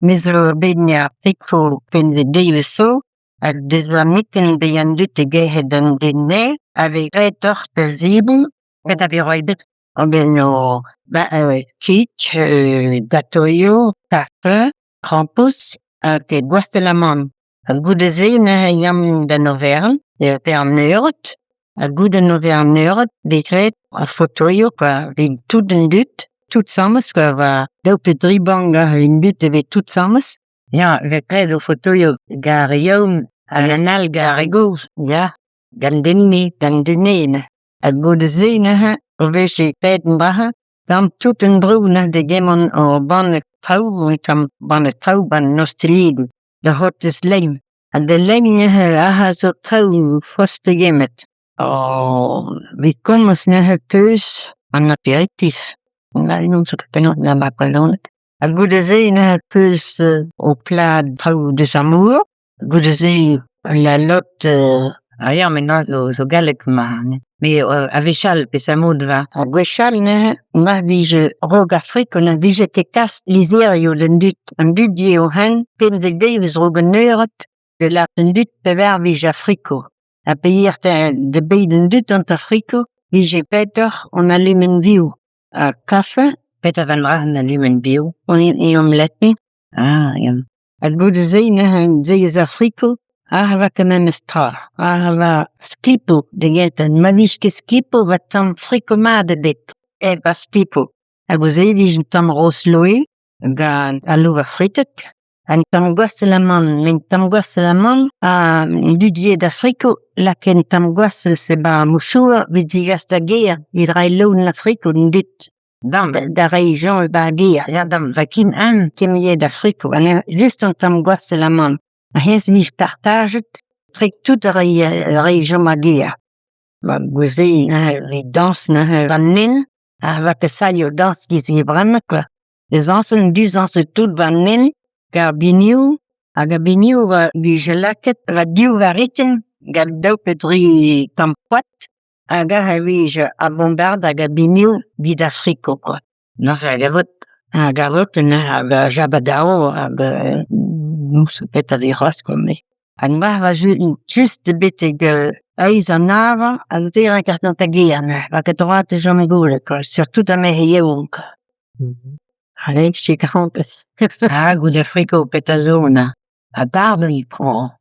Me zo bet 'ba friko 15 devezh zo ha deus ar mintin 'vez an dud o kerc'hat an den nevez a vez graet deoc'h da zebriñ petra 'vez roet deoc'h ? Kig, gatoioù, kafe, krampouezh hag gwastell amann. Ha goude-se neuze e yamp d'an oferenn da an eured ha goude an oferenn eured 'vez graet ar fotoioù kwa evit tout an dud tout asambles kwa war daou pe dri bank an dud a vez tout asambles ya 'vez graet o fotoioù gant ar re yaouank hag an all gant ar re gozh ya gant den gant den Ha goude-se neuze o vije graet an dra-se gant tout an dro neuze degemer ur banne traoù un tamm banne traoù 'ba an ostilhidi da c'hortoz lein. Ha da lein neuze aze zo traoù forzh pegement. 'Vit komz neuze 'teus an aperitif n'ouzon ket penaos lâret brezhoneg. Ha goude-se neuze 'peus ho plad traoù deus ar mor, goude-se la lot ah ya met neuze zo galleg ma met a-wechall peseurt mod e oa. Ha gwechall neuze ma vije 'raok ar friko ne vije ket kalz lizherioù d'an dud, an dud 'yae o hent 15 devezh 'raok an eured da lâret d'an dud pevar 'vije ar friko ha pa yeer da bediñ an dud gant ar friko 'vije graet deoc'h an alumenn-vioù ha kafe. Petra 'vel an alumenn-vioù? An omelettenn. Ah ya. Ha goude-se neuze deiz ar friko aze e oa ket memes tra, aze e oa skipoù da gentañ, ma 'vije ket skipoù e oa tamm friko mat ebet hep ar skipoù. Ha goude-se e vije un tamm roz-loe gant al louver fritet, un tamm gwastell amann, met un tamm gwastell amann ha an dud 'yae d'ar friko lakae un tamm gwastell-se 'ba ar mouchouer evit degas d'ar gêr evit reiñ loen ar friko d'an dud. Dam da reiñ soñj 'ba ar gêr ya dam va ken eñ ken 'yae d'ar friko ha neuze just un tamm gwastell amann ha hennezh 'vije partajet etre tout ar re 'chom er gêr. Ma goude-se neuze 'vit dañs neuze 'ba 'n hent ar vakañsoù dañs 'giz bremañ kwa. Da zañsal an dud 'zañse tout 'ba 'n hent gant ar binioù hag ar binioù a vije lakaet war div varritenn gant daou pe dri tamm koad hag aze e vije ar bombard hag ar binioù evit ar friko kwa. Neuze hag a vot hag a vot neuze hag a jabadao hag n'ouzon petra 'vez c'hoazh kwa met. Hag marvat just betek eizh an hañv ha neuze e ranker dont da gêr neuze 'oa ket droad da chom goude kwa surtout ar merc'hed yaouank. Ah goude friko petra zo neuze ? Ha pardon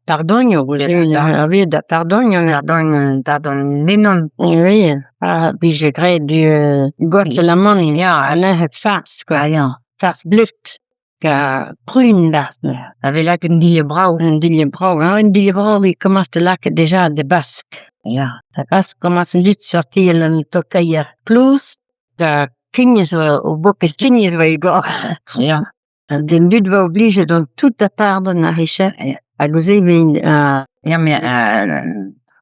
pardonioù goude da pardonioù pardon pardon Nenan oui ah 'vije graet gwastell amann ya ha neuze farz kwa ya farz bleud ha prun 'barzh neuze. A vez lakaet un dilhad brav un dilhad brav ah un dilhad brav e komañs da lakaat dija da Bask ya da Bask 'komañs an dud sortial an tokeier plouz da kign zo o boked kign zo e gorr ya. An dud 'vo oblijet dont tout da pardon ar re-se hag neuze e vint ya met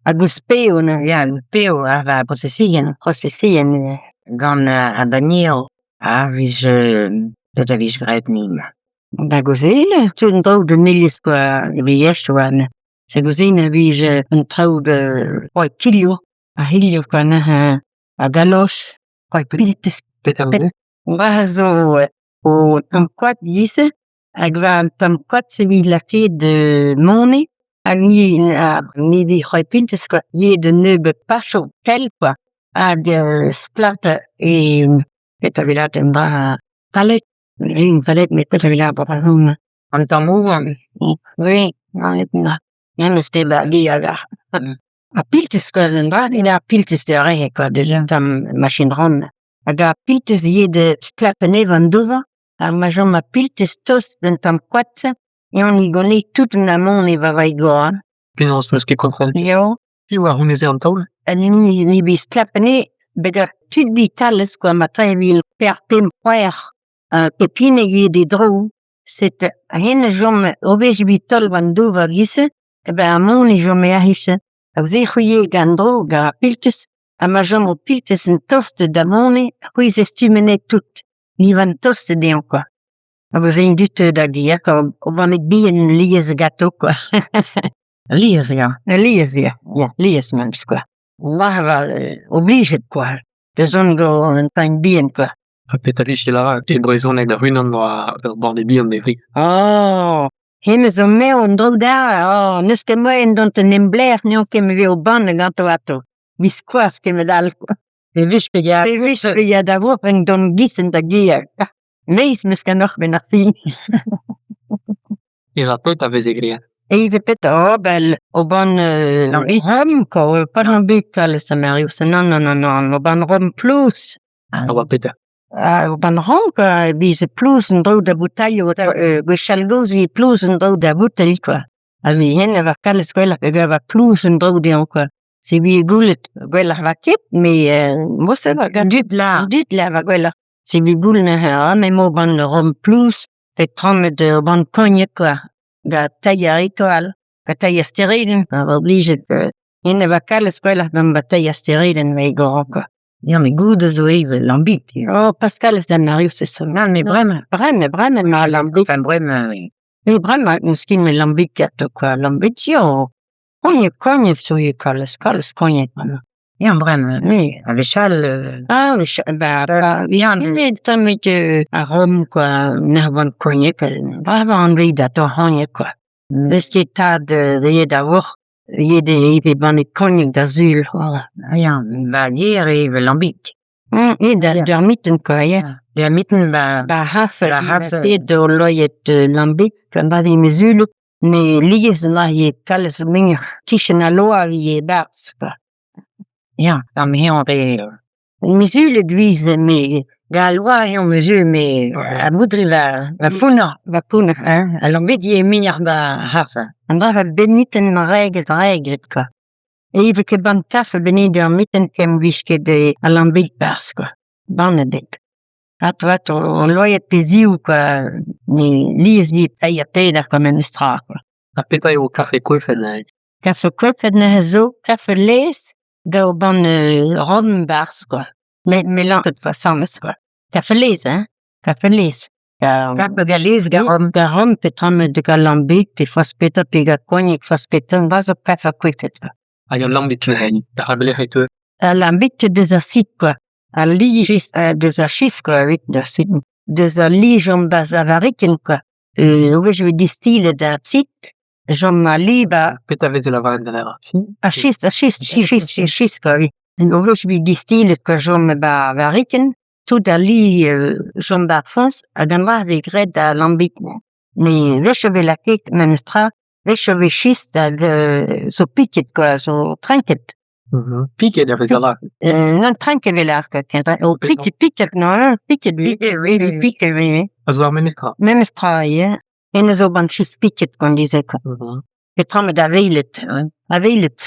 hag ouzh peo neuze ya peo ar brosesion prosesion gant ar banniel a vije bet a vije graet Da gaozeal tout an traoù d'un iliz kwa e oa Da gaozeal e vije an traoù da kilhoù ar c'hilhoù kwa neuze ar galoch Petra zo o tamm koad e-giz-se hag war an tamm koad-se e vez lakaet moneiz hag ivez c'hwrapentez kwa ivez d'un nebeud pachoù pell kwa hag stlakañ e petra 'vez lakaet en dra paled paled met petra 'vez lakaet bremañ an tamm houarn oui memes te 'ba Ar piltez kwa an dra ar piltez da re kwa deus un tamm machin ran hag ar piltez ivez da stlakañ anezhañ an dour ha ma chom ar piltez tost d'un tamm koad-se eo ni gonez tout an amann e va goan. Penaos n'eus ket kompren? Eo. Piv a c'houneze an taol? An hini ni bet stlapet anezhe betek tud vitalez kwa ma 3 vil per pemp c'hwec'h pep hini ivez d'e dro. Setu hennezh a chom ur wech evit taol war an dour a-giz-se eh ben amañ e chome aze. Hag-se c'hwi gant an dro gant ar piltez ha ma chomo piltez en tost da mont c'hwi zestume anezhe tout. Ni 'vant tost dezhañ kwa. Ha neuze an dud da gêr kwa o banne bihan lies ganto kwa. Lies ya, lies ya, ya lies memes kwa. War oblijet kwa da zont gant un tamm bihan kwa. Ha petra 'vije lâret e brezhoneg hoc'h-unan 'ba ur banne bihan evit ? Oh ! Hennezh zo marv en-dro dezhañ, oh n'eus ket moaien dont en em glevet n'eo ket ma vez ur banne ganto atav. 'Biskoazh kement-all kwa. Bewech me ya da bourmen gant gichen da gêr mezh 'm eus ganeoc'h 'benn ar fin. Evañ petra a veze graet ? Evañ petra ? Oh ben ur banne rum kwa, pas lambig nann nann nann ur banne rum plouz. A oa petra ? Ur banne rum kwa e veze plouz en-dro d'ar boutailhoù gwechall-gozh e veze plouz en-dro d'ar boutailh kwa ha hennezh a oa kalz gwelloc'h peogwir e oa plouz en-dro dezhañ kwa. Se 'vije goullet gwelloc'h 'oa ket met mod-se an dud lâr 'oa gwelloc'h. Se 'vije goullet neuze ah me 'm bo ur banne rum plouz peotramant ur banne kognag kwa gant teir etoal ha teir steredenn pa oa oblijet hennezh a oa kalz gwelloc'h gant teir steredenn kwa. Ya met goût a zo ivez lambig. Oh pas kalz d'ar mareoù-se nann met bremañ bremañ bremañ emañ al lambig. Enfin bremañ. Met bremañ n'eus ket met lambig ganto kwa lambig ya kognag kognag zo ivez kalz kalz kognag bremañ. Ya bremañ oui ha gwechall. Ah gwechall un tammig ar rum kwa neuze kognag anvet atao c'hognag kwa. 'Vez ket tad da vorc'h ivez banne kognag da sul. Ya 'ba gêr e eve lambig. D'ar mintin kwa ya. D'ar mintin 'ba 'Ba ar c'hafe 'Ba ar c'hafe. Bet o loiet lambig met lies emañ kalz muioc'h 'kichen al loar ivez e-barzh kwa. Ya ha Muzulet 'veze met gant al loar eo muzul met ar boutri 'ba pounner 'ba pounner hein. Al lambig eo muioc'h 'ba ar c'hafe. An dra-se bep mintin 'rae graet kwa. 'Eve ket banne kafe bennak d'ar mintin ken 'vije ket al lambig 'barzh kwa, mann ebet. Atao atao ul loaiad pe ziv kwa met lies 'vit teir ha peder kwa memestra kwa. Ha petra eo kafe koefet neuze ? Kafe koefet neuze zo kafe laezh gant ur banne rum 'barzh kwa met melañjet asambles kwa, kafe laezh hein, kafe laezh. Kafe gant laezh gant rum gant rum peotramant gant lambig pe forzh petra pe gant kognag forzh petra an dra zo kafe koefet kwa. Hag al lambig neuze, da belec'h e teu ? Al lambig 'teu deus ar sikr kwa, al li deus ar chistr kwa deus ar sikr, deus al li chom 'barzh ar varrikenn kwa, ur wech e vez distilhet ar sikr e chom al li 'ba. Petra a veze lavaret gant ar si ? Ar chistr ar chistr chistr chistr kwa oui. Ur wech e vez distilhet kwa chom 'ba ar varrikenn tout al li chom 'ba ar foñs hag an dra vez graet al lambig. Met a-wechoù e vez lakaet memestra, a-wechoù e vez chistr hag zo piket kwa, zo trenket. Piket a vez lavaret. Nann trenket e vez lâret piket piket nann piket oui piket oui oui. A zo ar memes tra. Memes tra ya, hennezh zo gant chistr piket gant kwa. Peotramant avelet, avelet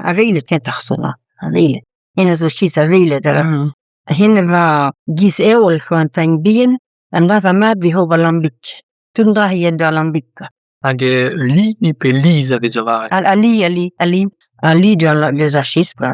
avelet kentoc'h avelet, hennezh zo chistr avelet. Hennezh 'oa giz eoul kwa un tamm bihan, an dra 'oa mat evit ober lambig, tout an dra a ya d'ober lambig kwa. Hag li pe liz a vez lavaret ? Al li al li al li al li deus ar chistr kwa.